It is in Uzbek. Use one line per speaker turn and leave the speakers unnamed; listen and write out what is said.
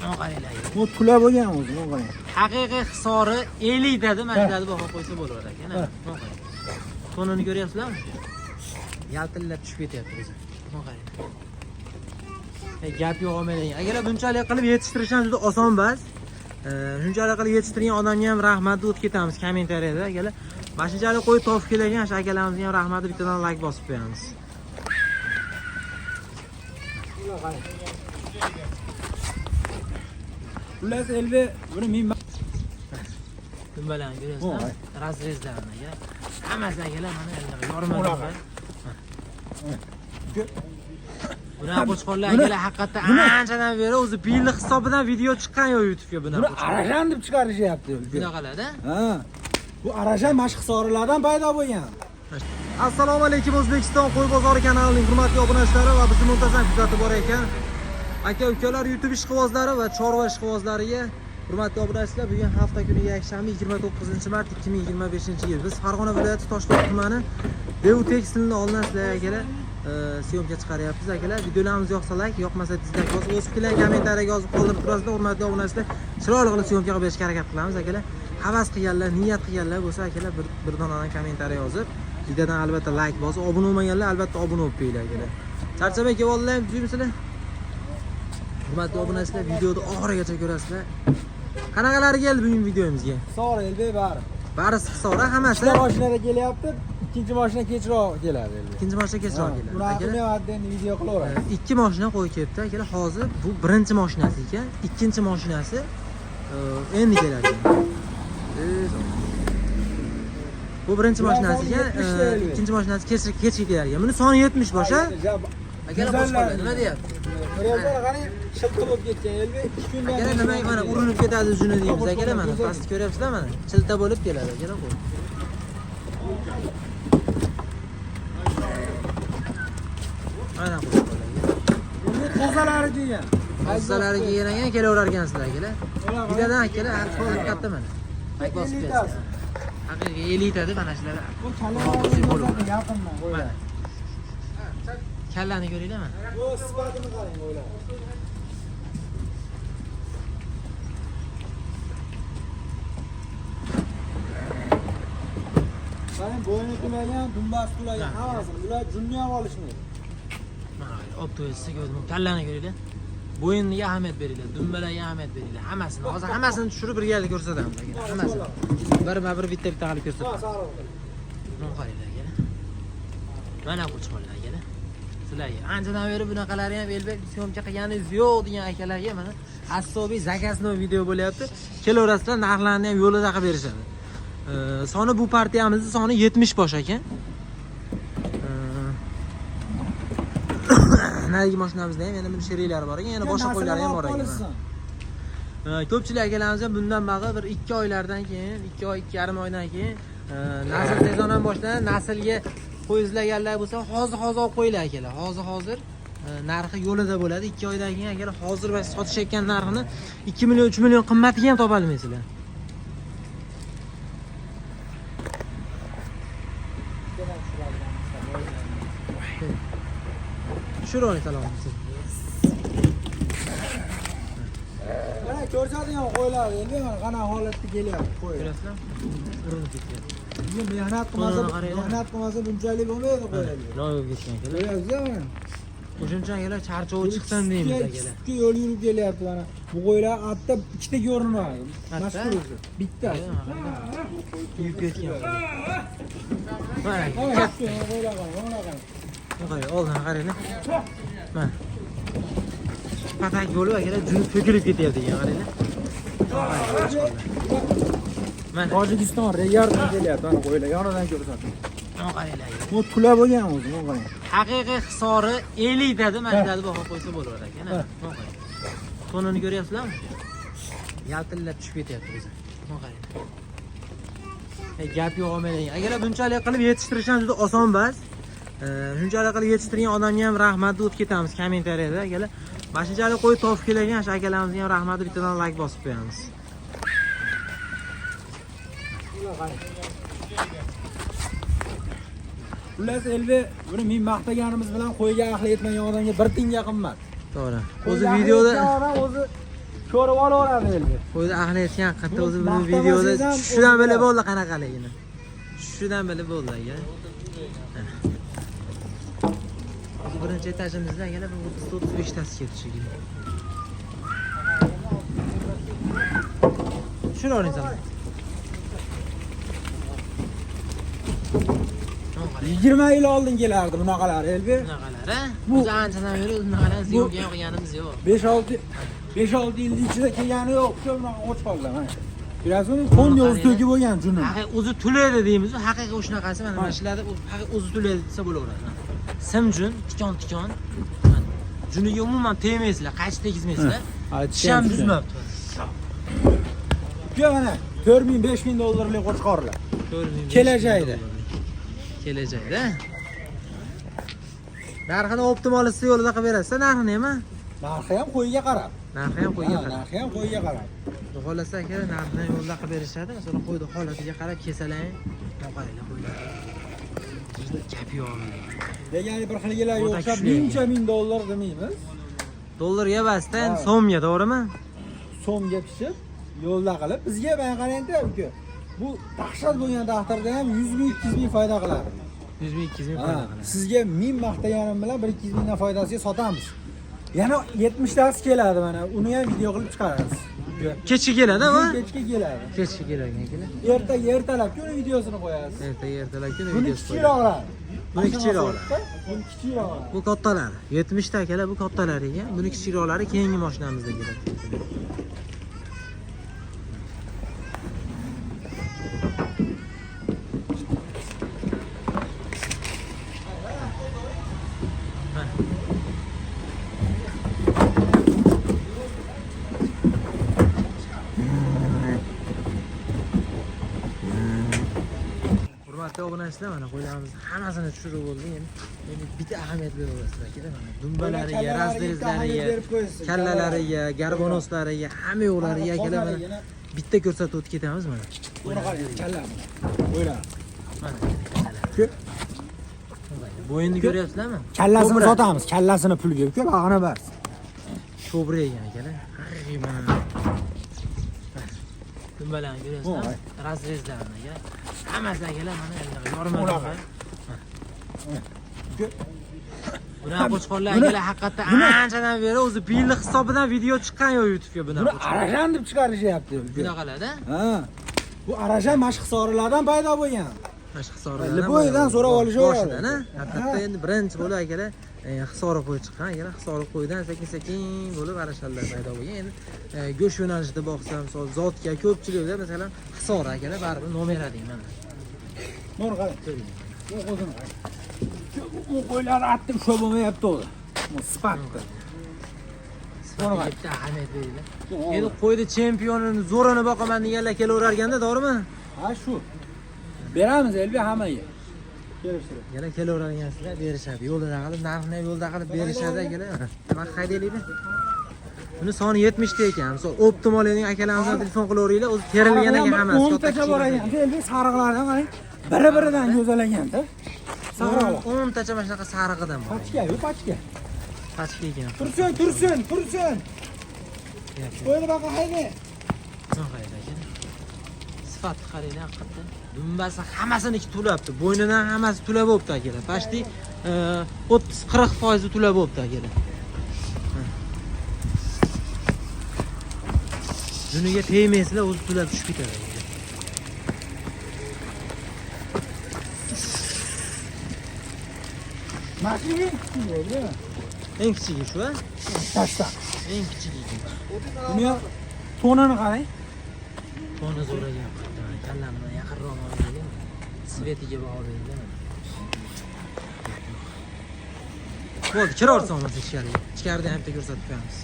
Mana qaranglar.
Bu tula bo'lgan o'zi, mana qarang.
Haqiqiy hisori 50 ta deb mana shularni baho qo'ysa bo'laveradi aka. Mana qarang. To'nini ko'ryapsizlarmi? Yaltillab tushib ketyapti o'zi. Mana qarang. Gap yo'q olmaydigan. Akalar bunchalik qilib yetishtirish ham juda oson emas. Shunchalik qilib yetishtirgan odamga ham rahmat deb o'tib ketamiz kommentariyada akalar. Mana shunchalik qo'y topib kelgan shu akalarimizga ham rahmat deb bittadan like bosib qo'yamiz.
Xullas Elbek, buni men
Dumbalarni ko'ryapsizlarmi? Razrezlarni aka. Hammasi akalar mana yorma dumba. Bunaqa qo'chqorlar akalar haqiqatdan anchadan beri o'zi piyli hisobidan video chiqqan yo'q YouTube'ga bunaqa
buni
qo'chqorlar.
arajan deb chiqarishyapti Elbek.
Bunaqalarda.
Ha. Bu arajan mashq hisorilardan paydo bo'lgan.
Assalomu alaykum O'zbekiston qo'y bozori kanalining hurmatli obunachilari va bizni muntazam kuzatib borayotgan aka ukalar, YouTube ishqibozlari va chorva ishqibozlariga hurmatli obunachilar, bugun hafta kuni yakshanba 29 mart 2025-yil. Biz Farg'ona viloyati Toshloq tumani Dev tekstilni oldidan sizlarga akalar syomka chiqaryapmiz akalar. Videolarimiz yoqsa like, yoqmasa dislike bosib, o'z fikrlaringizni kommentariyaga yozib qoldirib turasizlar. Hurmatli obunachilar, chiroyli qilib syomka qilib berishga harakat qilamiz akalar. Havas qilganlar, niyat qilganlar bo'lsa akalar bir donadan kommentariya yozib, videodan albatta like bosib, obuna bo'lmaganlar albatta obuna bo'lib qo'yinglar akalar. Charchamay kelib oldilar, tuzukmisizlar? Hurmatli obunachilar, videoni oxirigacha ko'rasizlar. Qanaqalari keldi bugun videomizga?
Hisor Elbek bari.
Barisi hisora hammasi.
Ikkita mashinada kelyapti, ikkinchi mashina kechroq keladi Elbek.
Ikkinchi mashina kechroq keladi.
Uni
Akalar,
ham отдельно video qilaveramiz.
Ikki mashina qo'yib kelibdi akalar. Hozir bu birinchi mashinasi ekan, ikkinchi mashinasi endi keladi. Bu birinchi mashinasi ekan, ikkinchi mashinasi kech kelar ekan. Buni soni 70 bosh, a? Akalar, qo'chqorlar nima deyapti?
Ko'ryapsizlar, qarang, shilqi bo'lib ketgan Elbek. 2 kundan
Akalar nima mana urinib ketadi uzuni deymiz akalar mana pastni ko'ryapsizlar mana chilta bo'lib keladi akalar qo'y. Mana qo'chqorlar.
Endi tozalari kelgan.
Tozalari kelgan ekan, kelaverar ekansizlar akalar. Bittadan akalar haqiqatda mana. Like bosib qo'yasizlar. Haqiqiy elita deb mana shular.
Bu kallalarni yaqindan qo'ylar.
Kallani ko'ringlar mana.
Bu sifatini qarang qo'ylar. Qarang, bo'yni tulagan, dumbasi tulagan, hammasini. Bular junni ham olishmaydi.
Mana olib ko'rdim. Kallani ko'ringlar. Bo'yniga ahamiyat beringlar, dumbalarga ahamiyat beringlar. Hammasini, hozir hammasini tushirib birgalikda ko'rsatamiz akalar. Hammasini. Birma-bir bitta-bitta qilib
Ha,
ko'rsatamiz.
sariq.
Mana qaranglar akalar. Mana qo'chqorlar akalar. Sizlarga anchadan beri bunaqalari ham Elbek syomka qilganingiz yo'q degan akalarga mana asobiy zakaznoy video bo'lyapti. Kelaverasizlar, narxlarni ham yo'lida qilib berishadi. Soni bu partiyamizning soni 70 bosh ekan. Narigi mashinamizda ham yana buni sheriklari bor ekan, yana boshqa qo'ylari ham bor ekan. Ko'pchilik akalarimiz ham bundan bag'i bir 2 oylardan keyin, 2 oy, 2,5 oydan keyin nasl sezon ham boshlanadi. Naslga qo'y izlaganlar bo'lsa, hozir hozir olib qo'yinglar akalar. Hozir hozir narxi yo'lida bo'ladi. 2 oydan keyin akalar hozir va sotishayotgan narxini 2 million, 3 million qimmatiga ham topa olmaysizlar. Tushir oling salomni.
Mana ko'rsatgan qo'ylar endi mana qanaqa holatda kelyapti qo'y.
Ko'rasizlarmi? Urinib ketyapti.
Bunga mehnat qilmasa,
Qo'lini qaranglar.
mehnat qilmasa bunchalik bo'lmaydi qo'ylar.
Loy bo'lib ketgan akalar.
Ko'ryapsizlar mana.
O'shuning uchun akalar charchovi chiqsin deymiz akalar.
Ikki yo'l yurib kelyapti mana. Bu qo'ylar atda ikkita ko'rinadi.
Atda?
Mashhur o'zi. Bittasi.
Kuyib ketgan. Mana
Mana
katta.
shu qo'ylar qarang, mana qarang.
Qarang, oldin qaranglar. Mana. Patak bo'lib akalar junib to'kilib ketyapti ekan, qaranglar. Mana,
Tojikiston regardan kelyapti mana qo'ylar, yonidan ko'rsatdim.
mana qaranglar. Akalar.
Bu tula bo'lgan o'zi, mana qarang.
Haqiqiy hisori 50 ta deb mana shularni baho qo'ysa bo'laveradi aka. Mana qarang. To'nini ko'ryapsizlarmi? Yaltillab tushib ketyapti o'zi. Mana qarang. Gap yo'q olmaydigan. Akalar bunchalik qilib yetishtirish ham juda oson emas. Shunchalik qilib yetishtirgan odamga ham rahmat deb o'tib ketamiz kommentariyada akalar. Mana shunchalik qo'y topib kelgan shu akalarimizga ham rahmat deb bittadan like bosib qo'yamiz.
Xullas Elbek, buni men maqtaganimiz bilan qo'yga ahli yetmagan odamga bir tiyinga qimmat.
To'g'ri.
Qo'yga
O'zi
ahli
videoda
yetgan odam o'zi Ko'rib olaveradi endi.
Qo'yni ahli aytgan haqiqatda o'zi buni
Maqtamasangiz
videoda
ham
tushishidan
o'zi
bilib
biladi.
bo'ldi qanaqaligini. Tushishidan bilib bo'ldi aka. O'zi birinchi etajimizda akalar bir 30-35 tasi ketdi shekilli. Tushiravering salom.
20 yil oldin kelardi bunaqalar Elbek.
Bunaqalar, a?
Bu-
Biz anchadan beri bunaqalar syomka ham qilganimiz yo'q.
5-6 5-6 yil ichida kelgani yo'q, shu bunaqa qo'chqorlar mana. Bilasizmi, qo'nga o'zi to'kib bo'lgan juni.
Haqiqiy o'zi tulaydi deymiz, haqiqiy shunaqasi mana mana shularda haqiqiy o'zi tulaydi desa bo'laveradi. Simjun, tikon tikon. Mana, Juniga umuman tegmaysizlar, qaychi tegizmaysizlar. Tish ham buzmabdi.
Uka mana 4000 5000 dollarlik qo'chqorlar.
4000
Kelajakda.
Kelajakda. Narxini optimalisi yo'lida qilib berasiz, narxini nima?
Narxi ham qo'yiga qarab.
Narxi ham qo'yga
Ha,
qarab.
Narxi ham qo'yiga qarab.
Xudo xohlasa aka narxini yo'lda qilib berishadi. Masalan, qo'yni holatiga qarab kelsalar, yoqadilar qo'ylar. Juda gap yo'q.
Degani bir xilgilarga
O'ta
o'xshab
kuchli.
mincha ming dollar demaymiz.
Dollarga emasda, endi
Ha.
so'mga, to'g'rimi?
So'mga pishib, yo'lda qilib bizga mana qarangda uka. Bu dahshat bo'lgan taqdirda ham 100 ming 200 ming foyda qiladi.
100 ming, 200 ming
Ha,
foyda qiladi.
sizga 1000 maqtaganim bilan 1-200 mingdan foydasiga sotamiz. Yana 70 tasi keladi mana, uni ham video qilib chiqaramiz.
Kechki keladi,
Bugun
va?
kechga keladi.
Kechki keladi, keladi.
Ertaga ertalabki uni videosini qo'yasiz.
Ertaga ertalabki
Buni
videosi
kichikroqlari.
Buni kichikroqlari.
Buni kichikroqlari.
Bu kattalari. 70 ta akalar bu kattalari ekan. Buni kichikroqlari keyingi mashinamizda keladi. Mana. Hurmatli obunachilar, mana qo'ylarimizni hammasini tushirib bo'ldik. Endi bitta ahamiyat beraverasizlar akalar, mana dumbalariga,
Kallalariga bitta ahamiyat
razrezlariga,
berib qo'yasiz.
kallalariga, garbonoslariga, hamma yo'lariga akalar mana bitta ko'rsatib o'tib ketamiz mana.
Buni qarang, kalla buni. O'yla.
Mana kallalar. Bo'yinni ko'ryapsizlarmi?
Kallasini
Ko'pra.
sotamiz, kallasini pulga. Uka bag'ini bas.
Ko'pra ekan akalar. Haqiqiy mana. Dumbalarni ko'ryapsizlarmi? Razrezlarni aka. Hammasi akalar mana yorma
Unaqa.
dumba. Bunaqa qo'chqorlar
Buni-
akalar haqiqatda
buni-
anchadan beri o'zi piyli hisobidan video chiqqan yo'q YouTube'ga
Buni
bunaqa qo'chqor.
arajan deb chiqarishyapti. uka.
Bunaqalarda
Ha. Bu arajan mashq sorilardan paydo bo'lgan.
mashq hisobidan.
Liboydan so'rab olishaveradi.
Boshidan, ha? Haqiqatda endi birinchi bo'lib akalar Hisori qo'y chiqqan, akalar Hisori qo'ydan sekin-sekin bo'lib arashanlar paydo bo'lgan. Endi go'sht yo'nalishida boqsa, misol zotga ko'pchilikda masalan Hisori akalar baribir nomer один mana.
Buni qarang. Bu qo'zini qarang. U qo'ylar atib ushlab bo'lmayapti o'zi. Bu sifatda.
Sifatiga bitta ahamiyat beringlar. Endi qo'yni chempionini zo'rini boqaman deganlar kelaverarganda, to'g'rimi?
Ha shu. Beramiz Elbi hammaga. Kelishtirib.
Yana kelaveradigansizlar berishadi. Yo'lda qilib, narxini ham yo'lda qilib berishadi akalar. Nima haydaylikmi? Buni soni 70 ta ekan. Misol optim oladigan akalarimizdan telefon qilaveringlar, o'zi terilgan ekan hammasi. Katta
O'ntacha bor
kichik
ekan. Elbi sariqlardan qarang. Biri-biridan go'zal ekanda. Sariqlar.
10 tacha mana shunaqa sarig'idan bor.
Pachka, yu pachka.
Pachka ekan.
Tursin, tursin, tursin. Qo'yni baqa hayda.
Buni qaranglar aka. Sifatni qaranglar haqiqatda. Dumbasi hammasiniki to'labdi. Bo'ynidan hammasi to'lab bo'libdi akalar. Почти 30-40% to'lab bo'libdi akalar. Juniga tegmaysizlar, o'zi to'lab tushib ketadi. Akalar.
Mana shu eng kichigi, Elbi.
Eng kichigi shu, a?
Tashla.
Eng kichigi ekan.
Buni ham to'nini qarang.
To'ni zo'r ekan. Kallamni yaqinroq olib цвет iga baho beringlar. Bo'ldi, kiraversin bo'lmasa ichkariga. Ichkarida ham bitta ko'rsatib qo'yamiz.